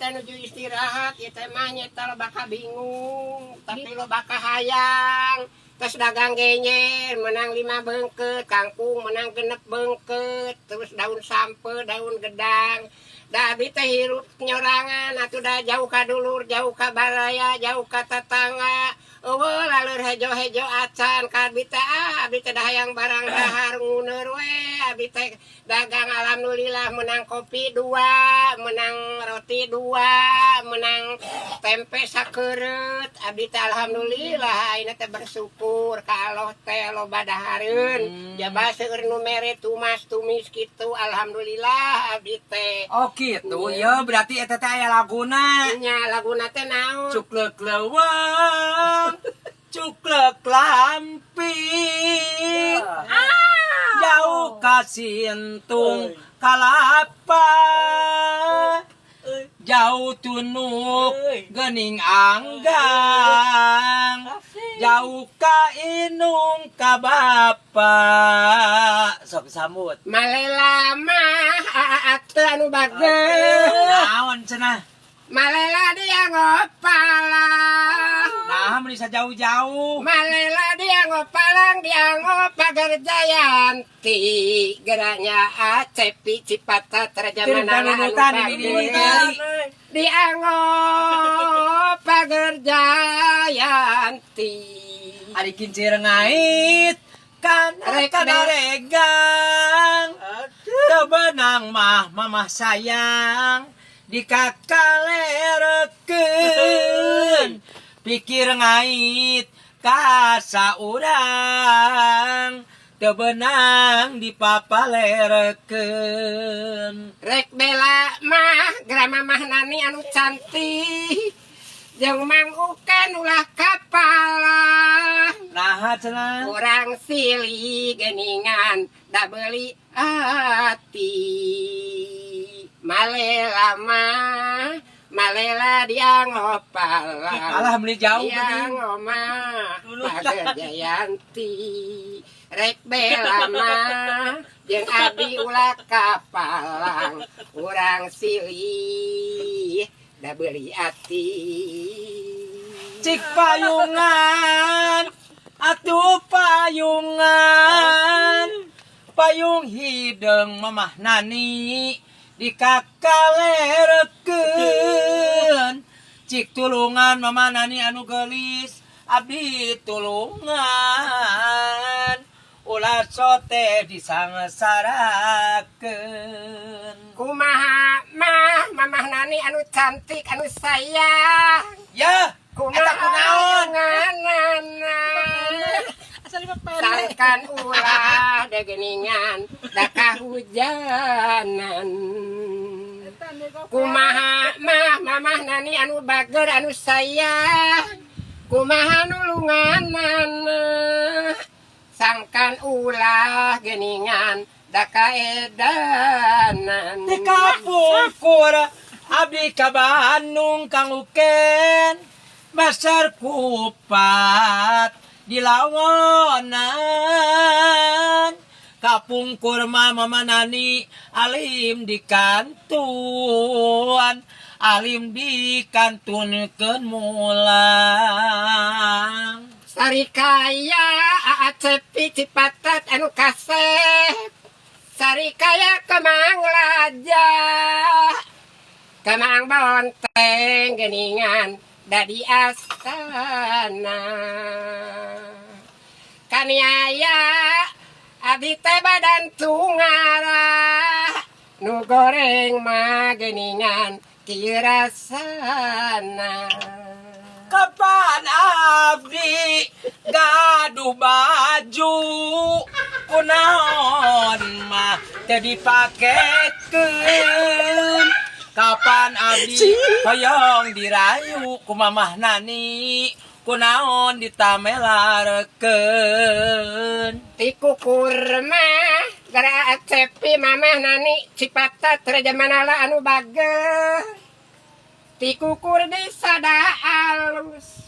teh nuju istirahat ieu teh mah, nyeta loba bingung tapi loba kahayang. Terus dagang genyer menang 5 bengket, kangkung menang 6 bengket, terus daun sampe, daun gedang. Da abdi teh hirup nyorangan atuh, da jauh ka dulur, jauh ka baraya, jauh ka tetangga. Euweuh laleur hejo-hejo acan ka abdi teh. Ah, abdi teh da hayang barang dahar, nguneur we abdi teh dagang. Alhamdulillah menang kopi dua, menang roti dua, menang tempe sakeureut. Abdi teh alhamdulillah ayeuna teh bersyukur ka Allah teh, loba dahareun. Jaba seueur nu mere tumas tumis kitu, alhamdulillah abdi teh. Oh gitu ya, berarti eta teh aya laguna. Nya, laguna teh naon? Cuklek leuweung, cuklek lampir, jauh ka sintung kalapa, jauh tunuk gening anggang, jauh ka inung ka bapa. Sok sambut. Malela mah ate anu bager. Naon cenah? Malela dia ngopala. Nah, bisa jauh-jauh. Malela dia ngopalang, dia ngopagar Jayanti, geranya Acepi Cipata Raja Manala anu Tirutan ini bager. Diango Pager Jayanti. Ari kincir ngait kan Rek kana regang. Teu beunang mah mamah sayang dikakalerekeun. Pikir ngait ka saurang, teu beunang dipapalerekeun. Rek bela mah geura Mamah Nani anu cantik jeung Mang Uken ulah kapala. Naha cenah? Urang silih geningan da beuli ati. Malela mah malela dia ngopalang. Alah, beli jauh dia geuning. Ngomah Pager Jayanti. Rek bela mah jeung abdi ulah kapalang, urang silih da beuli ati. Cik payungan atuh payungan, payung hideung Mamah Nani dikakalerekeun. Cik tulungan Mamah Nani anu geulis, abdi tulungan, ulah sote disangsarakeun. Kumaha mah Mamah Nani anu cantik anu sayang? Ya. Kumaha Eta kunaon? Payunganana? Sangkan ulah degeningan da kahujanan. Kumaha mah Mamah Nani anu bager anu sayang? Kumaha nulunganana? Sangkan ulah geningan da kaedanan. Di kapungkur abdi ka Bandung, Kang Uken, meser kupat dilawonan. Kapungkur mah Mama Nani alim di kantun, alim dikantunkeun mulang. Sarikaya Aa Cepi Cipatat anu kasep, Sarikaya Kemang Laja, Kemang Bonteng geningan dadi astana. Kaniaya abdi teh badan tungara, nu goreng mah geningan kieu rasana. Kapan abdi gaduh baju, kunaon mah teu dipakekeun? Kapan abdi hoyong dirayu ku Mamah Nani, kunaon ditamelarkeun? Tikukur mah gara Cepi Mamah Nani Cipatat Raja Manala anu bager. Tikukur di sada alus,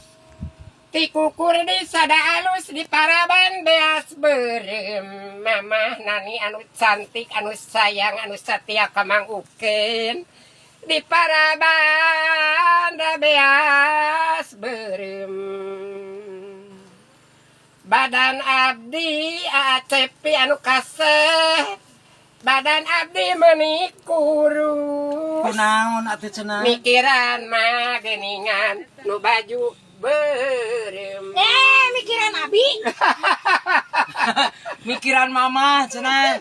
tikukur di sada alus, di paraban beas beureum. Mamah Nani anu cantik anu sayang anu setia ka Mang Uken. Di paraban da beas beureum. Badan abdi Acepi anu kasep. Badan abdi meuni kurus. Kunaon atuh cenah? Mikiran mah geuningan nu baju beureum. Eh, mikiran abi. Mikiran mama cenah.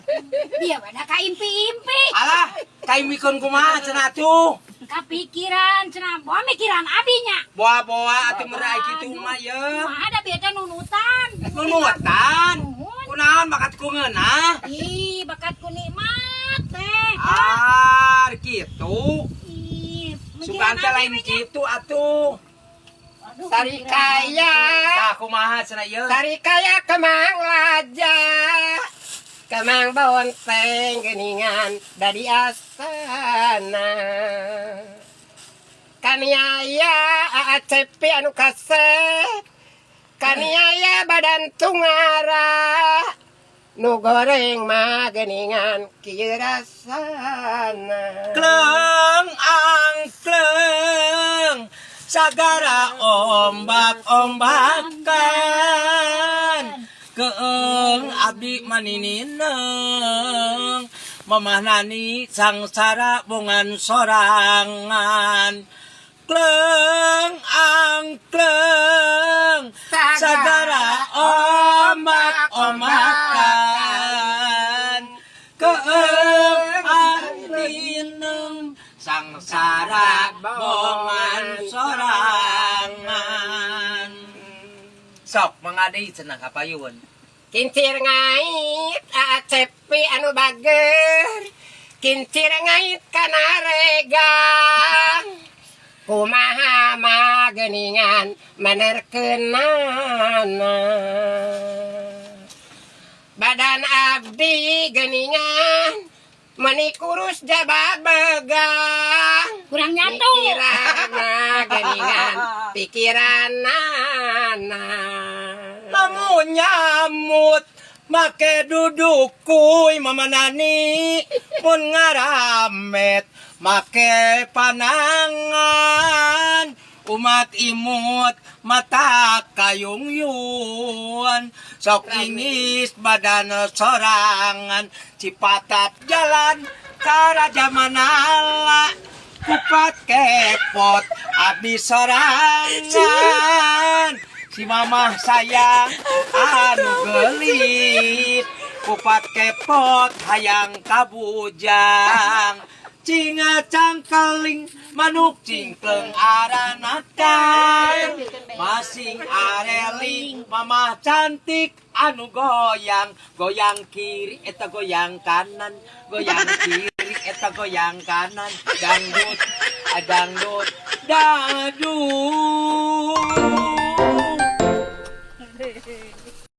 Dia pada ka impi-impi. Alah, kaimikeun kumaha cenah atuh? Kapikiran cenah, boa mikiran abinya. Boa-boa atuh merai kitu mah ye. Kumaha da bieu teh nunutan. Nunutan. Nuhun. Kunaon bakat ku ngeunah? Ih, bakat ku nikmat teh. Ah, kitu. Ih, Sugan teh lain abi nya. kitu atuh. Aduh, Sari mikiran kaya. Tah kumaha cenah ieu? Sarikaya kemang laja. Kemang bonteng geningan dari astana. Kaniaya Acepi anu kasep. Kaniaya badan tungara. Nu goreng mah geningan kieu rasana. Kleng angkleng sagara ombak ombakan keeng abdi maninineng Mamah Nani sangsara bongan sorangan. Kleng angkleng sagara ombak ombakan keeng abdi sangsara bongan sorangan. Sok mangade cenah kapayun. Kincir ngait Acepi anu bager. Kincir ngait kana regang. Kumaha mah geuningan menerkeunana. Badan abdi geuningan meuni kurus jaba begang. Kurang nyatu. Mikiranna geuningan pikiranana. Lamun nyamut make duduk kuy Mama Nani, mun ngaramet make panangan, umat imut mata kayung yun, sok ingis badan sorangan. Cipatat jalan ka Raja Manala, kupat kepot abdi sorangan. Si mamah sayang anu gelis, kupat kepot hayang kabujang. Cinga cangkeling manuk cingkleng aranakan, masing areling mamah cantik anu goyang. Goyang kiri eta goyang kanan, goyang kiri eta goyang kanan, dangdut dangdut dangdut.